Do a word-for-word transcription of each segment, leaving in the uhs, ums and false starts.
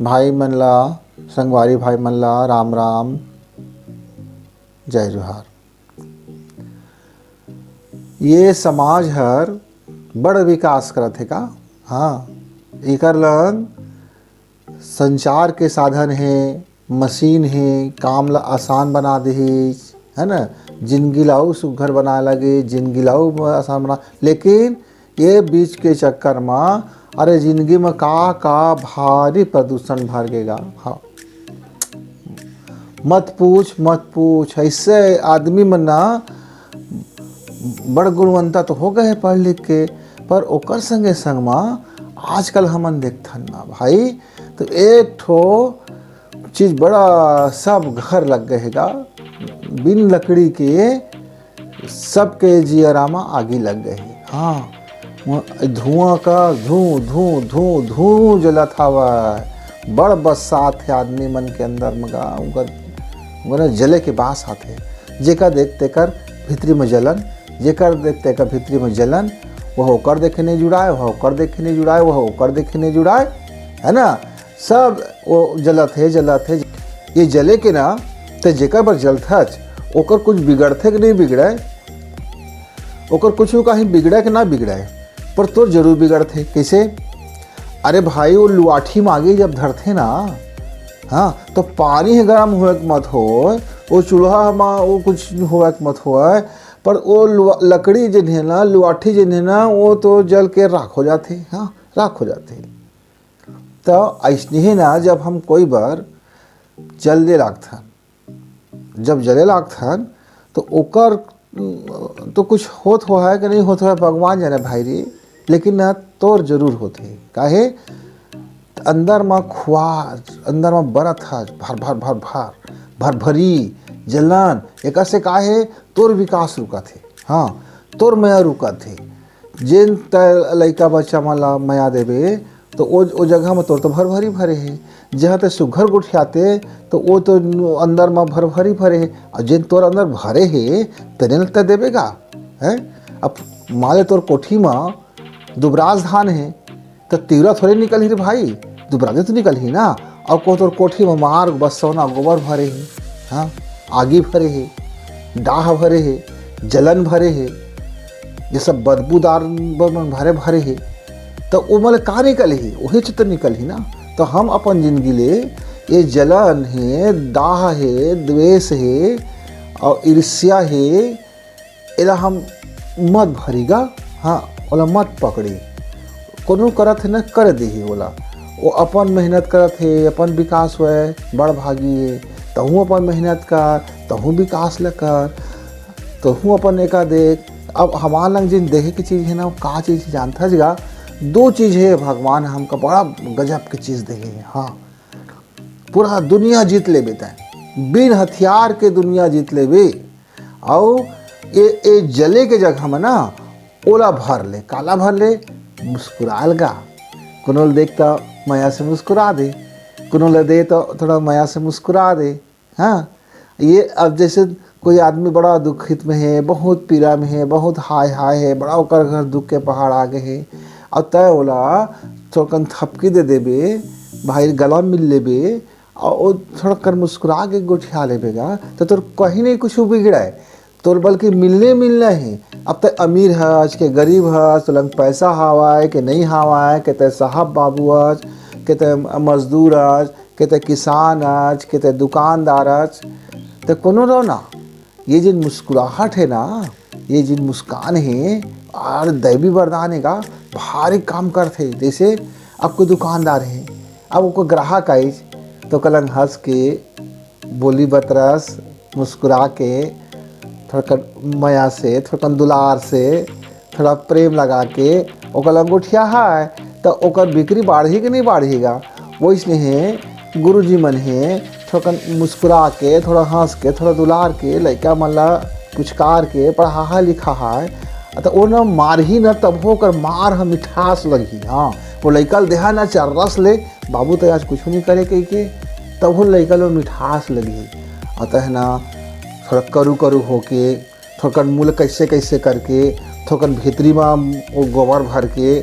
भाई मन ला, संगवारी भाई मन ला राम राम, जय जोहार। ये समाज हर बड़ विकास करत हे का? हाँ, एकर लंग संचार के साधन हे, मशीन हे, काम ला आसान बना देहिस, है ना? जिंदगी ला अउ सुघर बनाए लगे, जिंदगी ला अउ आसान बना, लेकिन ये बीच के चक्कर म, अरे, जिंदगी म का, का भारी प्रदूषण भर गे गा। हाँ। मत पूछ, मत पूछ, ऐसे आदमी मन ना बड़ गुणवंता तो हो गए हे पढ़ लिख के, पर ओकर संगे संग म आजकल हमन देखथन ना भाई, तो एक ठो चीज बड़ा, सब घर लग गए हे गा, बिन लकड़ी के सबके जियरा म आगी लग गए हे। हाँ, वो धुआं का धू, धू, धू, धू जलत हवय। बड़ बस्सात हे आदमी मन के अंदर म गा, उनकर, उनकर जले के बास आथे। जेकर देख तेकर भीतरी म जलन, जेकर देख तेकर भीतरी म जलन, वह ओकर देखे नहीं जुड़ाए, वह ओकर देखे नहीं जुड़ाए, वह ओकर देखे नहीं जुड़ाए, है ना? सब वो जलत हे, जलत हे। ये जले के ना, ते जेकर बर जलथच, ओकर कुछ बिगड़थे कि नहीं बिगड़े, ओकर कुछ कहीं बिगड़े कि ना बिगड़े, पर तोर जरूर बिगड़थे। कैसे? अरे भाई, वो लुआठी म आगी जब धरथे ना, हाँ, तो पानी ह गरम होए के मत होए, वो चूल्हा म वो कुछ होए के मत होए, पर वो लुआ-, लकड़ी जेन हे ना, लुआठी जेन हे ना, वो तो जल के राख हो जाथे, हाँ, राख हो जाथे। तो अइसने ही ना, जब हम कोई बर जले लागथन, जब जले लागथन, तो ओकर, तो कुछ होत होहय कि नहीं होत होहय, भगवान जाने भाई रे, लेकिन ना तोर जरूर होथे। काहे? अंदर म खुआर, अंदर म बरत ह, भर, भर, भर, भर, भर, भरी, जलन, एकर से का हे? तोर विकास रुकत हे, हाँ, तोर मया रुकत हे। जेन तै लइका बच्चा मन ला मया देबे, तो ओ, ओ जगह म तोर तो भरभरी भरे हे। जहाँ तै सुघर गोठियाते, तो ओ तो अंदर म भरभरी भरे हे। अउ जेन तोर अंदर भरे हे, तेने ल तै देबे गा, हैं? अब मान ले तोर कोठी म दुबराज धान हे, त तिवरा थोड़े निकलही रे भाई, दुबराजे तो निकलही ना। अउ को तोर कोठी म मार बसौना गोबर भरे हे, हाँ, आगी भरे हे, डाह भरे हे, जलन भरे हे, ये सब बदबूदार ब-, मन भरे भरे हे, त ओ मन ले का निकलही? ओही च तो निकलही ना। तो हम अपन जिंदगी ले ये जलन हे, डाह हे, द्वेष हे, अउ ईर्ष्या हे, एला हम मत भरी गा, हाँ, ओला मत पकड़ी। कोनो करत हे न, कर देही ओला। वो अपन मेहनत करत हे, अपन विकास होए, बड़ भागी हे। तहूँ अपन मेहनत कर, तहूँ विकास ल कर, तहूँ अपन एका देख। अब हमार लंग जिन देहे के चीज हे ना, वो का चीज हे जानथस गा? दो चीज हे, भगवान हमका बड़ा गजब के चीज देहे हे। हाँ, पूरा दुनिया जीत लेबे तैं, बिन हथियार के दुनिया जीत लेबे। अउ ए, ए जले के जगह म ना, ओला भर ले। काला भर ले? मुस्कुराल गा। कोनो ल देख त मया से मुस्कुरा दे, कोनो ल दे त थोड़ा मया से मुस्कुरा दे। हाँ, ये अब जैसे कोई आदमी बड़ा दुखित में हे, बहुत पीड़ा में हे, बहुत हाय हाय हे, बड़ा ओकर घर दुख के पहाड़ आ गए हे, अउ तय ओला थोड़कन थपकी दे देबे, भाई गला मिल लेबे, अउ ओ थोड़कन मुस्कुरा के गोठिया लेबे गा, त तोर कहीं नहीं कुछ बिगड़े, तोर बल्कि मिलने मिलना हे। अब तय अमीर हस के गरीब हस, तोर लंग पैसा हावय के नहीं हावय, के तय साहब बाबू हस, के तय मजदूर हस, के तय किसान हस, के तय दुकानदार हस, त कोनो रहो ना, ये जिन मुस्कुराहट हे ना, ये जिन मुस्कान हे, और दैवी वरदान हे का, भारी काम करथे। जैसे अब कोई दुकानदार हे, अब ओकर ग्राहक आइस, तो ओकर लंग हंस के, बोली बतरस, मुस्कुरा के, थोड़कन मया से, थोड़कन दुलार से, थोड़ा प्रेम लगा के ओकर लंग गोठियाहय, त ओकर बिक्री बाढ़ही कि नहीं बाढ़ही गा? वइसने हे, गुरुजी मन हे, थोड़कन मुस्कुरा के, थोड़ा हंस के, थोड़ा दुलार के, लइका मन ला पुचकार के पढ़ाहय लिखाहय, त ओ न मारही न, तभो ओकर मार ह मिठास लगही। हाँ, वो लइका ल देहा न चर्रस ले, "बाबू, तैं आज कुछु नहीं करे," कहिके, तभो लइका ल मिठास लगही। अतः न थोड़ा करू करू होके, थोड़कन मुँह ल कइसे कइसे करके, थोड़कन भीतरी म वो गोबर भर के,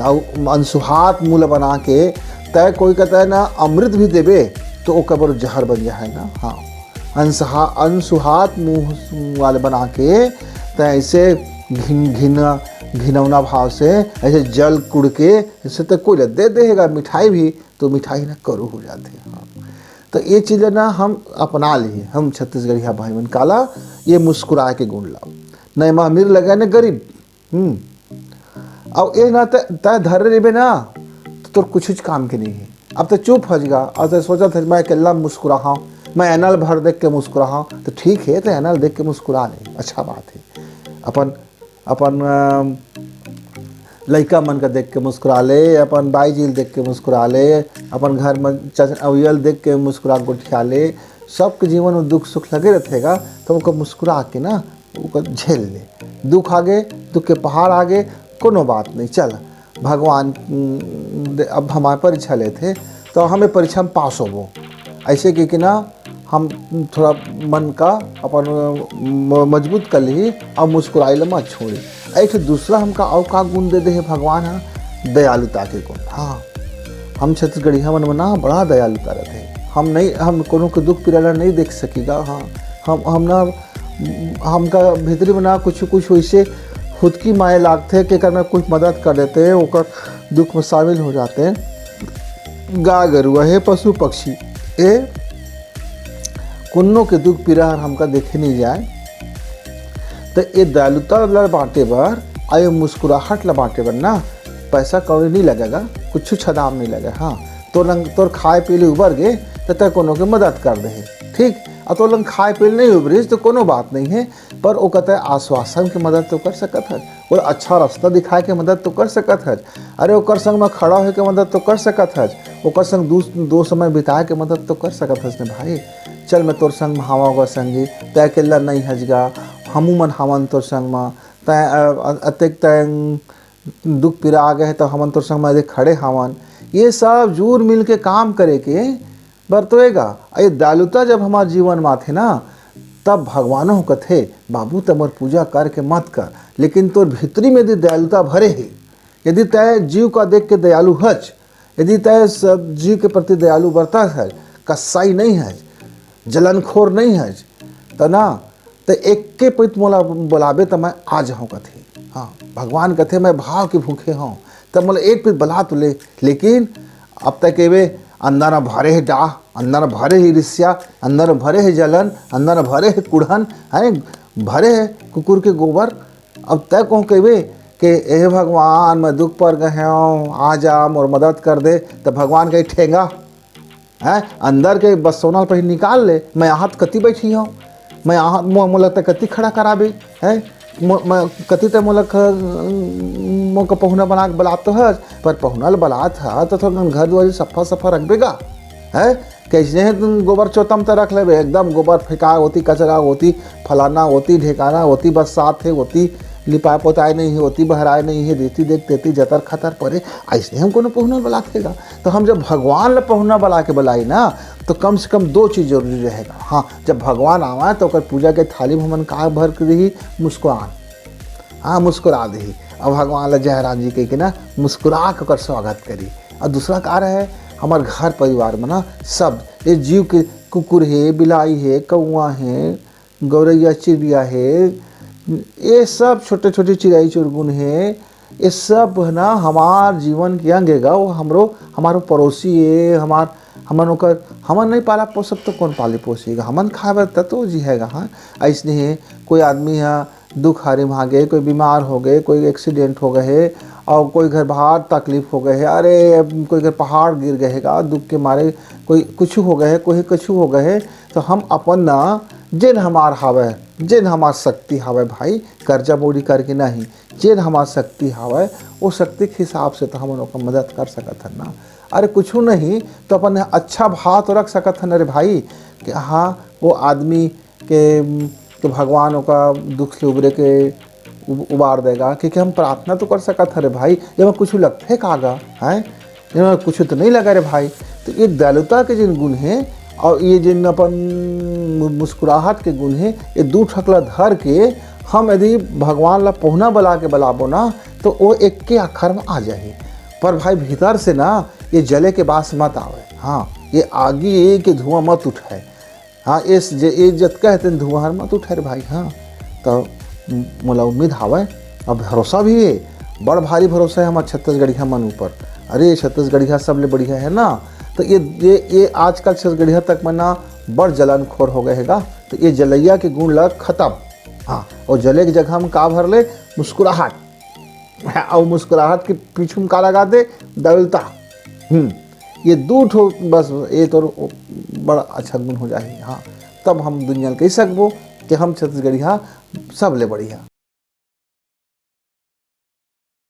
अउ अनसुहात मुँह ल बना के, तय कोई कहता है ना, अमृत भी देबे तो ओकर बर जहर बन जाए ना। हाँ, अनसहा अनसुहात मुंह वाले बना के तय ऐसे घिन घिन घिनौना भाव से ऐसे जल कुड़ के ऐसे तो कोई दे देगा मिठाई भी, तो मिठाई ना करू हो जाते हैं। हाँ, तो ये चीज़ ना हम अपना लिए, हम छत्तीसगढ़िया भाई मन काला, ये मुस्कुरा के गुण ला, न एमा अमीर लगे न गरीब। हम्म। अब ये ना तय धरे रेबे ना, तो तोर कुछ काम के नहीं है। अब तो चुप हजगा और तो सोचत हज, मैं अकेला मुस्कुराहा, मैं एनल भर देख के मुस्कुराहा। तो ठीक है, तो एनल देख के मुस्कुरा ले, अच्छा बात है। अपन अपन अम, लइका मन का देख के मुस्कुरा ले, अपन बाई जी ल देख के मुस्कुरा ले, अपन घर में चच अवियल देख के मुस्कुरा गोठिया ले। सबके जीवन में दुख सुख लगे रहथेगा, तो ओकर मुस्कुरा के ना ओकर झेल ले। दुख आगे, दुख के पहाड़ आगे, कोनो बात नहीं, चल भगवान, उम, दे- अब हमारे परीक्षा लेथे, तो हमें परीक्षा में पास होबो। ऐसे के कि ना हम थोड़ा मन का अपन म- मजबूत कर ली और मुस्कुराई ला मत छोड़ी। एक ठो दूसरा हमका अउ का गुण दे दे है भगवान हा, दयालुता के गुण। हाँ, हम छत्तीसगढ़िया मन में ना बड़ा दयालुता रहते हैं। हम नहीं, हम कोनो के दुख पीड़ा ला नहीं देख सकीगा। हाँ, हम हम ना हमका भीतरी में ना कुछ कुछ वैसे खुद की माए लागते हैं कि अगर मैं कुछ मदद कर देते हैं, ओकर दुख में शामिल हो जाते हैं। गाय गरुआ है, पशु पक्षी, ए कुन्नो के दुख पीड़ा हर हमका देखे नहीं जाए। तो ये दयालुता ला बांटे बर, आ ये मुस्कुराहट ला बांटे बर ना पैसा कौड़ी नहीं लगेगा, कुछ छदाम नहीं लगे। हाँ, तोर लंग तोर खाए पी ले उबर गे, तो तय कोनो के मदद कर दे, ठीक। और तोर लंग खाए पी ले नहीं उबरिस तो कोनो बात नहीं है, पर वो कहता है आश्वासन के मदद तो कर सकत है, वो अच्छा रास्ता दिखाए के मदद तो कर सकत है। अरे ओकर संग में खड़ा होए के मदद तो कर सकत है, ओकर संग दू दो समय बिताए के मदद तो कर सकत है ने भाई। चल मैं तोर संग में हावा गा संगी, तय अकेला नहीं हजगा, हमू मन हावन तोर संग में। तय अ, अ, अतेक तय दुख पीड़ा आ गए है तो हमन तोर संग में खड़े हावन। ये सब जुर मिल के काम करे के बरतोएगा। ये दयालुता जब हमारे जीवन में आथे ना, तब भगवानो कथे, बाबू तय मोर पूजा करके मत कर, लेकिन तोर भीतरी में यदि दयालुता भरे है, यदि तय जीव का देख के दयालु हच, यदि तय सब जीव के प्रति दयालु बरता है, कसाई नहीं है, जलनखोर नहीं है, त ना, त एक के पइत मोला बुलाबे त मैं आ जाऊँ कथे। हाँ, भगवान कथे मैं भाव के भूखे हूँ, त मोला एक पइत बुला तो ले। लेकिन अब तक एवे अंदर में भरे है डाह, अंदर में भरे है ईर्ष्या, अंदर में भरे है जलन, अंदर में भरे है कुड़हन, है भरे है कुकुर के गोबर। अब तय कहूँ कहबे कि हे भगवान मैं दुख पर गए हूँ, आ जा मोर मदद कर दे, त भगवान कही ठेंगा है अंदर के बस सोना पही निकाल ले। मैं आहत कति बैठी हूँ, मैं आहत मो मोला त कति खड़ा कराबे है, मो- मैं कति त मोला ख- मोका पहुना बना के बलात तो हस, पर पहुना ल बलात ह तो थोड़ा घर दुआरी सफा सफा रखबे गा है। कैसे है तुम गोबर चोतम त रख लेबे, एकदम गोबर फेंका होती, कचरा होती, फलाना होती, ढेकाना होती, बस साथ है होती, लिपाए पोताए नहीं है होती, बहराए नहीं है, देती देख तेती जतर खतर परे। ऐसे हम कोनो पहुना ल बलात हेगा। तो हम जब भगवान ला पहुना बला के बलाई ना, तो कम से कम दो चीज जरूरी रहेगा। हाँ, जब भगवान आवा तो ओकर पूजा के थाली में हमन का भर के रही? मुस्कुरान। हाँ, मुस्कुरा दही। अब भगवान ला जय राम जी कह के ना मुस्कुरा के ओकर स्वागत करी। और दूसरा का रहे, हमार घर परिवार में ना सब ये जीव के, कुकुर है, बिलाई है, कौआ है, गौरैया चिड़िया है, ये सब छोटे छोटे चिड़ाई चुरगुन है, ये सब है ना हमार जीवन के अंग हेगा। वो हमरो हमारो पड़ोसी है, हमार हमन ओकर हमन नहीं पाला पोसब तो कौन पाली पोसेगा? हमन खाए बर तत्व जी हैगा। हाँ, ऐसने है कोई आदमी है दुख हारी में आ गए, कोई बीमार हो गए, कोई एक्सीडेंट हो गए है, और कोई घर बाहर तकलीफ हो गए है, अरे कोई घर पहाड़ गिर गए हैगा दुख के मारे, कोई कुछ हो गए है, कोई कुछ हो गए है, तो हम अपन ना जेन हमार हावय, जेन हमार शक्ति हावय भाई, कर्जा बोड़ी करके नहीं, जेन हमार शक्ति हावय, वो शक्ति के हिसाब से तो हमन ओकर मदद कर सकत हन ना। अरे कुछू नहीं तो अपन अच्छा भाव तो रख सकत हन अरे भाई, कि हाँ वो आदमी के, के भगवान ओका दुख से उबरे के उ-, उबार देगा, क्योंकि हम प्रार्थना तो कर सकत हरे भाई, एमा कुछ लगथे का गा, हैं? एमा कुछ तो नहीं लगा रे भाई। तो ये दयालुता के जिन गुण हैं और ये जिन अपन मु-, मुस्कुराहट के गुण हैं, ये दू ठकला धर के हम यदि भगवान ला पहुना बला के बलाबो ना, तो वो एक के आखर में आ जाही। पर भाई भीतर से ना ये जले के बास मत आवे। हाँ, ये आगी के धुआं मत उठे। हाँ, ये स-, जे, ये जतका हे तेन धुआं हर मत उठे रे भाई। हाँ, तो मोला उम्मीद हावय, अब भरोसा भी हे, बड़ भारी भरोसा हे हमर छत्तीसगढ़िया मन ऊपर। अरे, छत्तीसगढ़िया सबले बढ़िया हे ना। तो ये, ये, ये आजकल छत्तीसगढ़िया तक में ना बड़ जलनखोर हो गए हे गा। तो ये जलैया के गुण ला खत्म। हाँ, और जले के जगह में का भर ले? मुस्कुराहट। अउ मुस्कुराहट के पीछू में का लगा दे? दलता। हम्म, ये दू ठो बस, ये तो बड़ा अच्छा गुण हो जाही। हाँ, तब हम दुनिया ल कहि सकबो कि हम छत्तीसगढ़िया सबले बढ़िया।